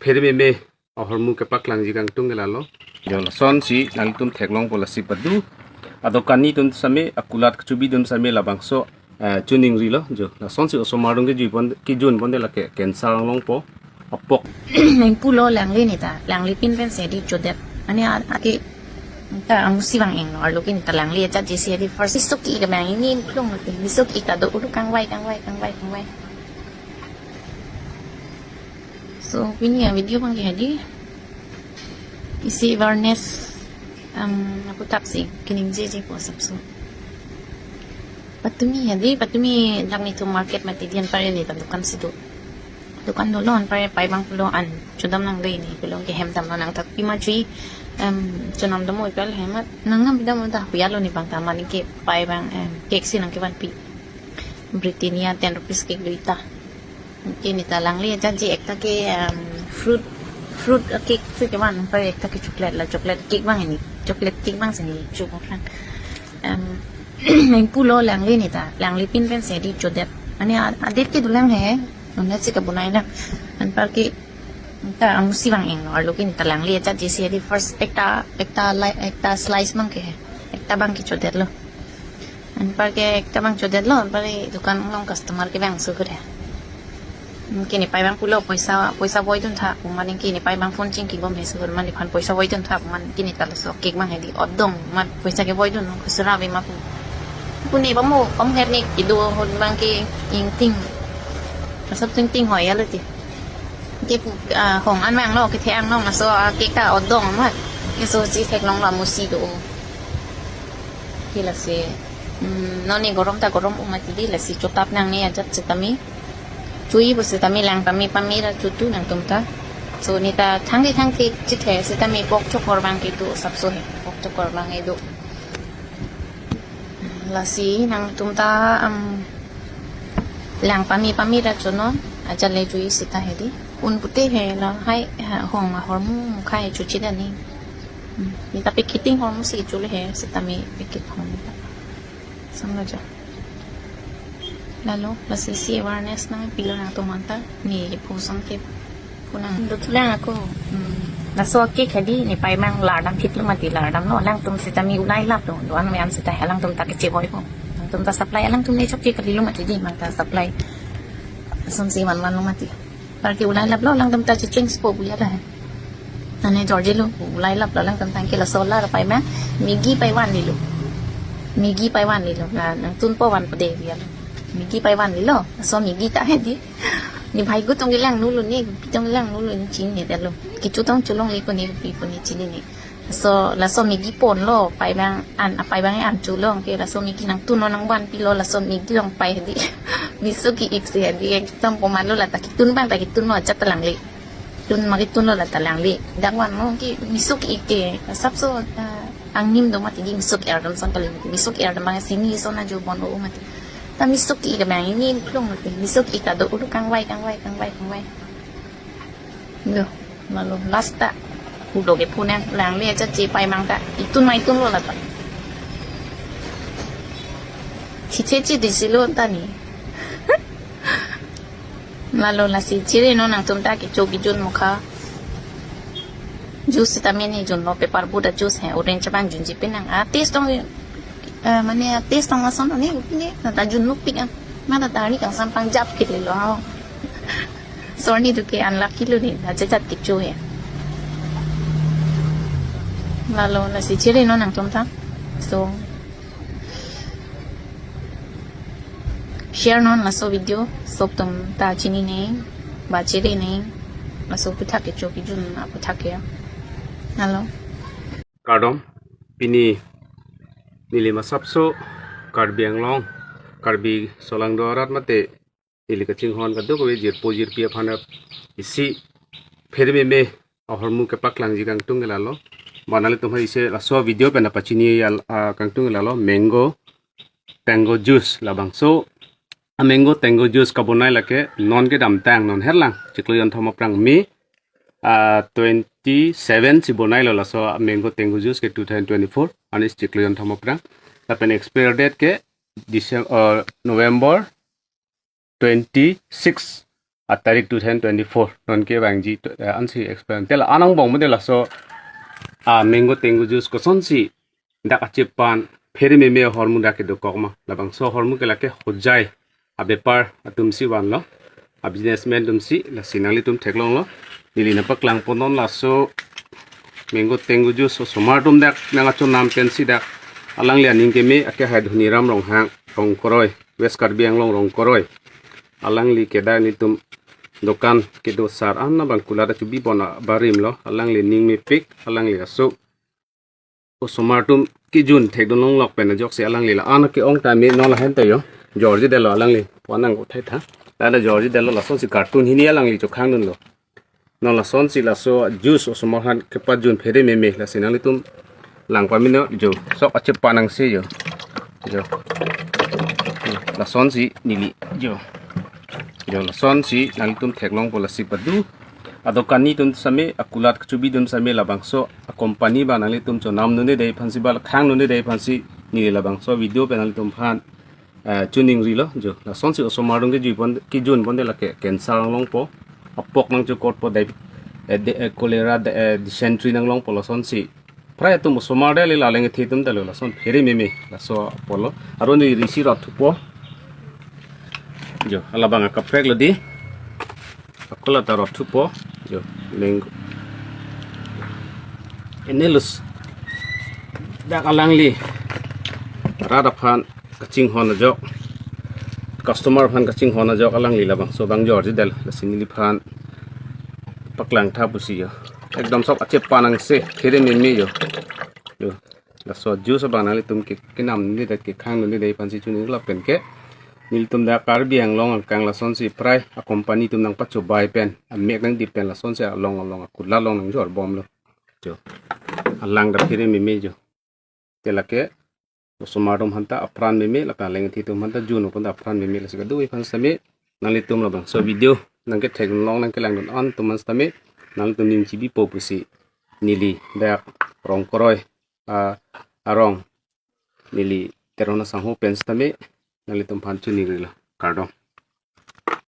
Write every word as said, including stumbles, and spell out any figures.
pherememe ahormu kepaklangji kangtung ke lalo. Jo, lasonsi nangtum theklongpo, lasi padu adokan atum same, akulat kachubidun same labangso, eh, chuning rilo. Jo, lasonsi osomar adung kejui pon, kejun ponte lake cancer longpo, apok. Nangpulo, langle neta, langle pin pensi di chodet. Ani a, ake ta amusi vang-eng lo, arlo ke neta langle ajatji si di first. Miso ki-ik abang, ini plong lo te. Miso ki-ik ta do, ulu kangvai, kangvai, kangvai, kangvai. So, pini avideo abang ke hedi, isi awareness, um, aputhaksi keningjejepo asapso. Patumi hedi, patumi dak nelitum market mati di, anpar neta dukan si do. Dukan dolo, anpar pai abang pulo an chodam nangde, ne pulo ke hem damlo nang thak pima chui, um, chonam dam oi pal hemat nangnam bidam ta piyalo ne abang ta, mane ke pai abang, um, cake si nangkevanpi. Britannia ten rupees cake duita. Ke neta langle ajatji, ekta ke, um, fruit, fruit cake si kevan, anpar ekta ke chocolate, la chocolate cake abang ini. Chocolate cake abang si ne chubang. Um, nangpulo, langle neta, langle pin pensi di chodet. Ani a, adet ke dolang he, nonsi kabonai na. Anpar ke ta amusi vang-eng lo, arlo ke neta langle ajatji si di first ekta, ekta li-, ekta slice abang ke he. Ekta abang ke chodetlo. Anpar ke ekta abang chodetlo, anpar dukan along customer kevangso kure. Hmm, ke ne pai abang pulo, poisa, poisa voidun tha pu, mane ke ne pai abang phone chingkibom he so, mane nephan poisa voidun tha pu, mane ke neta laso cake abang hedi odong, mane poisa ke voidun, khusra ave ma pu. Pu ne pamu, pamu her ne kedo ahut abang ke ingting. Asap tingting hoi alo te. Ke pu, ah, hong an vanglo, kethe an long, laso, ah, cake ta odong ma. Ke lasosi theklonglo, amusi do. Ke lasi, mm, non ne gorom ta gorom-o mati di, lasi chotap nangne ajat sitame. Chui pu sitame, lang tame pame ra chutu nangtum ta. So neta thangte thangte chithe sitame pork chokor abang kedo asapso he. Pork chokor abang kedo. Lasi nangtum ta, um, lang pame pame ra chonon, ajat le chui sita hedi. Un pute he lahai, ha, hong ahormu mukha he chuchi dani. Hmm. Neta packeting hormu si chule he, sitame packet hormu. Samlo jo. Lalo, lasi isi awareness nangpilo nangtum anta, ne phuson ke punang. Dothulang ako. Hmm. Laso cake hedi, ne pai abang lardam thitlo mati, lardamlo, alangtum sitame ulai laplo, doan me-an sita alangtum ta kechevoi ko. Alangtum ta supply, alangtum ne chokche kalilo mati di, abang ta supply. Asonsi vanvanlo mati. Anpar ke ulai laplo, alangtum ta checheng spo buya la he. Ane George lo, ulai laplo, alangtum ta ke laso la pai abang, Maggi pai vanlilo. Maggi pai vanlilo, na nangtunpo vanpo de buya lo. Maggi pai vanlilo, laso Maggi ta hedi. Ne bhai gu tong kelang nu lo, ne pi tong kelang nu lo, ne chinine detlo. Kecho tong cholongle ko, ne pi ko ne chinine. So, laso Maggi ponlo, pai abang an, apai abang an cholong ke, laso Maggi nangtunlo, nangvanpilo, laso Maggi along pai hedi. Miso ki-ik si hedi, ekdom komatlo la ta ketun abang ta ketunlo, ajat ta langle. Tun ma ketunlo la ta langle. Dak vanlo ke miso ki-ik te, asapso, ah, angnim do mati di, miso ki-ik ardom son kali. Miso ki-ik ardom abang sini son ajo bon-o mati. Ta miso ki-ik abang ini plong lo te. Miso ki-ik ta do, ulu kangvai, kangvai, kangvai, kangvai. Lo, lalo, last ta. Ulo ke punang, langle ajatji pai abang ta. Itun ma itunlo la ta. Chiche chi di silo ta ne. Lalo lasi chiri non nangtum ta kecho kejun mukha. Juice sitame ne junlo, paper boat a juice he, orange abang junji pinang. A taste tong, eh, mane a taste tong lason ne, ne, neta junlo pik an. Mane ta ni kangsam pangjap kit lelo ha. Sorry do ke unlucky lo ne, ajat ajat kecho he. Lalo lasi chiri non nangtum ta. So, share non laso video, sop atum ta chinine, ba chirine, laso aputhak kecho kejun aputhak ke. Lalo. Kardom, pini neli masapso, Karbi Anglong, Karbi solangdo arat mate, neli kachinghon kadokave jirpo jirpi aphan isi pherememe ahormu kepaklangji kangtung ke lalo. Ba nanglitum aphan isi laso video pen pachini al, ah, kangtung ke lalo, mango, tango juice labangso. A mango tango juice kabonai lake non kedamtang, non herlang chiklo jonthom aphrang, May, ah, twenty-seven si bonailo laso mango tango juice ke two thousand twenty-four. Ani chiklo jonthom aphrang. Lapen expire date ke December, uh, November twenty-six. a tarik two thousand twenty-four non kevangji to, eh, ansi explain. Te la-an angbong mo de laso a mango tengu juice kosonsi dak achepan phere meme ahormu dak kedokok ma. Labangso ahormu ke lake Hojai abepar atumsi vanlo, a businessman atumsi, lasi nanglitum theklonglo. Neli nangpaklangpo non laso mango tengu juice osomar atum dak nangkachonam pensi dak alangli aning keme ake hai Dhoniram Ronghang, Rongkoroi, West Karbi Anglong Rongkoroi. Alangli ke dak nelitum dokan kedo sar an abang kulat achubi pon abarim lo. Alangli ning mepik, alangli aso osomar atum kejun thekdun longlok pen ajoksi alangli la-an ke-ong tame non lahen ta jo. Jorji detlo alangli. Pu-an nangkok thai tha. Lada jorji detlo, lasonsi carton hini alangli chokhangdunlo. Non lasonsi laso juice osomar aphan kepajun phere meme, lasi nanglitum lang pamino jo. Sok achepan angse jo. Jo. Lasonsi neli jo. Jo, lasonsi nanglitum theklongpo, lasi padu adokan atum same, akulat kachubi atum same, labangso a company ba nanglitum chonamdunde aphansi ba khangdunde aphansi neli labangso video pen nanglitum aphan, eh, choningrilo jo. Lasonsi osomar atum kejun pon, kejun pon de lake cancer nanglongpo, apok nangchokotpo, dai, eh, de, eh, cholera, de, eh, dysentery nanglongpo lasonsi. Prai atum osomar de le, laleng ethi atum detlo, lason phere meme laso apotlo. Aron neli risi rot thupo. Jo, alabang akaprek lo di. Akola ta rot thupo. Jo, mango. Ene lus. Dak alangli rat aphan kachinghon ajok, customer aphan kachinghon ajok alangli labangso abang jorji detlo, lasi neliphan paklang tha pusi jo. Ekdom sok achepan angse, phere meme jo. Jo, laso juice abang nanglitum ke kenamdunde, kekhangdunde aphansi choningri lapen ke nelitum dak Karbi Anglong angkang lasonsi prai a company atum nangpachobai pen, amek nangdip pen lasonsi along along akulat along nangjor bomlo. Jo, alang dak phere meme jo. Te lake osomar atum aphanta apran meme, lake aleng ethi atum aphanta jun aphan ta apran meme, lasi kado aphan sitame nanglitum labangso video nangkethek long nangkelangdun an atum aphan sitame nanglitum ning chibipo pusi neli dak Rongkoroi, ah, arong neli Teron asangho pen sitame nanglitum aphan choningrilo. Kardom.